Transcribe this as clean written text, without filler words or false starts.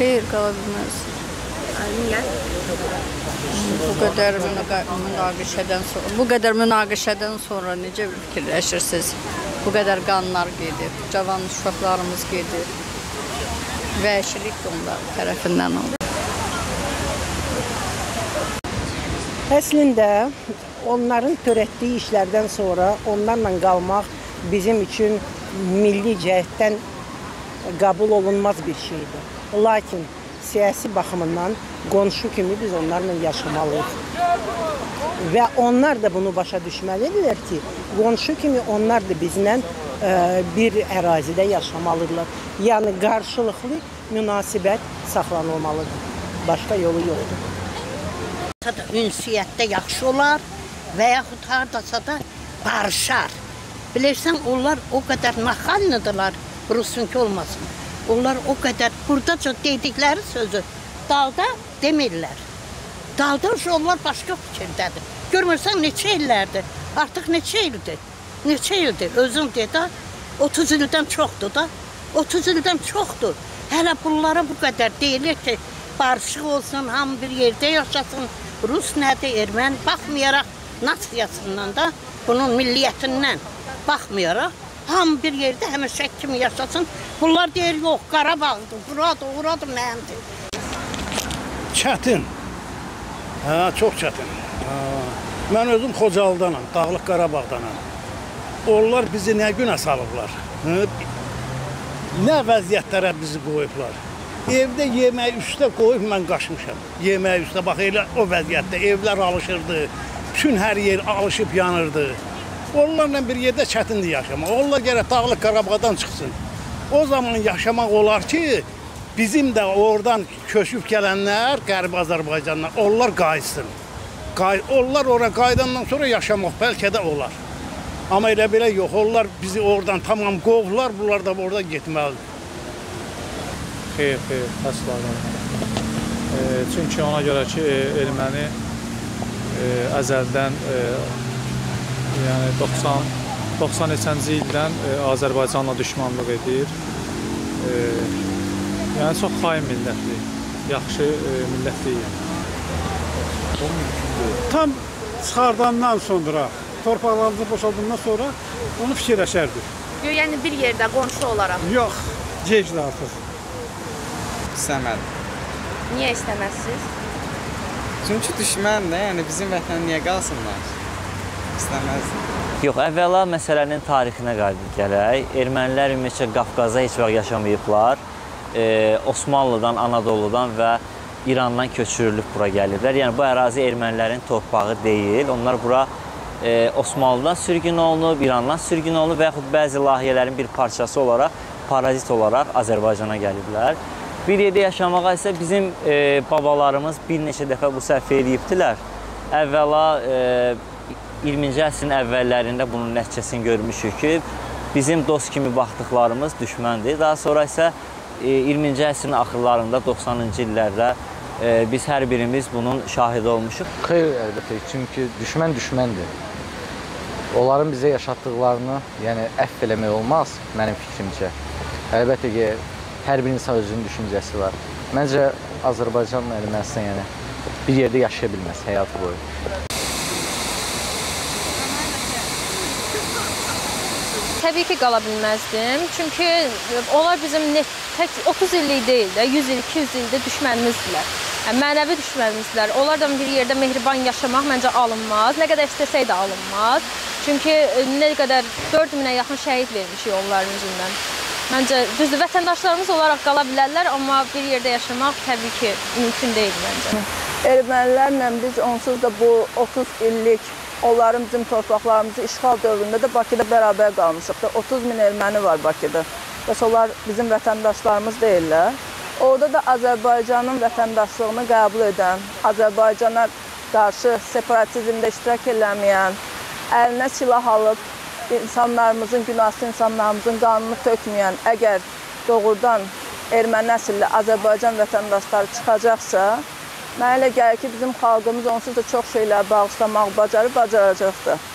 Xeyr, qala bilməz. Niyə? Bu qədər münaqişədən sonra, bu qədər münaqişədən sonra necə fikirləşirsiniz? Bu qədər qanlar gedib, cavan uşaqlarımız gedib. Vəhşilik də onlar tərəfindən olur. Əslində, onların törətdiyi işlərdən sonra onlarla qalmaq bizim üçün milli cəhətdən qəbul olunmaz bir şeydir. Lakin siyasi baxımından qonşu kimi biz onlarla yaşamalıyıq. Və onlar da bunu başa düşməlidirlər ki, qonşu kimi onlar da bizlə bir ərazidə yaşamalıdırlar. Yəni qarşılıqlı münasibət saxlanılmalıdır. Başqa yolu yoxdur. Ünsiyyətdə yaxşı olar və yaxud haradasa da barışar. Bilirsən, onlar o qədər naxallıdırlar, Rusunki olmasın. Onlar o qədər buradaca dedikləri sözü dalda demirlər. Dalda onlar başqa fikirdədir. Görmürsən neçə illərdir, artıq neçə ildir, neçə ildir, özün dedi, 30 ildən çoxdur da, 30 ildən çoxdur. Hələ bunlara bu qədər deyilir ki, barışıq olsun, hamı bir yerdə yaşasın, Rus nədir, erməni baxmayaraq, nasiyasından da, bunun milliyyətindən baxmayaraq, hamı bir yerdə həmişə kimi yaşasın. Bunlar deyir, yox, Qarabağdır, buradır, oradır, məndir. Çətin. Hə, çox çətin. Hə. Mən özüm Xocalıdanam, Dağlıq Qarabağdanam. Onlar bizi nə günə salıblar? Hə? Nə vəziyyətlərə bizi qoyublar? Evdə yeməyi üstə qoyub mən qaçmışam. Yeməyi üstə, bax elə o vəziyyətdə evlər alışırdı, bütün hər yer alışıb yanırdı. Onlarla bir yerdə çətindir yaşamaq. Onlar gərək Dağlıq Qarabağdan çıxsın. O zaman yaşamaq olar ki, bizim də oradan köçüb gələnlər, Qərbi Azərbaycandan, onlar qayıtsın. Onlar ora qayıdandan sonra yaşamaq bəlkə də olar. Amma elə belə yox, onlar bizi oradan tamam qovlar, bunlar da oradan getməlidir. Xeyr, xeyr, əsla qalmam. Çünki ona görə ki, erməni əzəldən, yəni 90 neçənci ildən Azərbaycanla düşmanlıq edir. Yəni çox xain millətdir, yaxşı millət deyil. O mümkün deyil. Tam çıxardandan sonra, torpaqlarımızı boşaldandan sonra onu fikirləşərdik. Yox, yəni bir yerdə qonşu olaraq. Yox, gecdir artıq. İstəmədim. Niyə istəməzsiniz? Çünki düşməndir, yəni bizim vətən niyə qalsınlar? İstəməzdim. Yox, əvvəla məsələnin tarixinə qayıdıb gələk. Ermənilər ümumiyyətcə Qafqazda heç vaxt yaşamayıblar. Osmanlıdan, Anadoludan və İrandan köçürülüb bura gəliblər. Yəni bu ərazi ermənilərin torpağı deyil. Onlar bura Osmanlıdan sürgün olunub, İrandan sürgün olunub və yaxud bəzi layihələrin bir parçası olaraq, parazit olaraq Azərbaycana gəliblər. Bir yerdə yaşamağa isə bizim babalarımız bir neçə dəfə bu səhv eləyibdilər. Əvvəla 20-ci əsrin əvvəllərində bunun nəticəsini görmüşük ki, bizim dost kimi baxdıqlarımız düşməndir. Daha sonra isə 20-ci əsrin axırlarında, 90-cı illərdə biz hər birimiz bunun şahidi olmuşuq. Xeyr, əlbəttə, çünki düşmən düşməndir. Onların bizə yaşatdıqlarını, yəni əfv eləmək olmaz mənim fikrimcə. Əlbəttə ki, hər bir insan özünün düşüncəsi var. Məncə Azərbaycanla Ermənistan yəni bir yerdə yaşaya bilməz həyatı boyu. Təbii ki, qala bilməzdim. Çünki onlar bizim tək 30 illik deyil də, 100 il, 200 ildə düşmənimizdirlər. Yəni, mənəvi düşmənimizdirlər. Onlarla bir yerdə mehriban yaşamaq məncə alınmaz. Nə qədər istəsək də alınmaz. Çünki nə qədər 4000-ə yaxın şəhid vermişik onların üzündən. Məncə, düzdür, vətəndaşlarımız olaraq qala bilərlər, amma bir yerdə yaşamaq təbii ki, mümkün deyil məncə. Ermənilərlə biz onsuz da bu 30 illik onların bizim torpaqlarımızı işğal dövründə də Bakıda bərabər qalmışıq da. 30 min erməni var Bakıda. Bəs onlar bizim vətəndaşlarımız deyirlər. Orada da Azərbaycanın vətəndaşlığını qəbul edən, Azərbaycana qarşı separatizmdə iştirak eləməyən, əlinə silah alıb insanlarımızın, günahsız insanlarımızın qanını tökməyən, əgər doğrudan erməni əsilli Azərbaycan vətəndaşları çıxacaqsa, mənə elə gəlir ki, bizim xalqımız onsuz da çox şeylər bağışlamaq bacarıb, bacaracaqdır.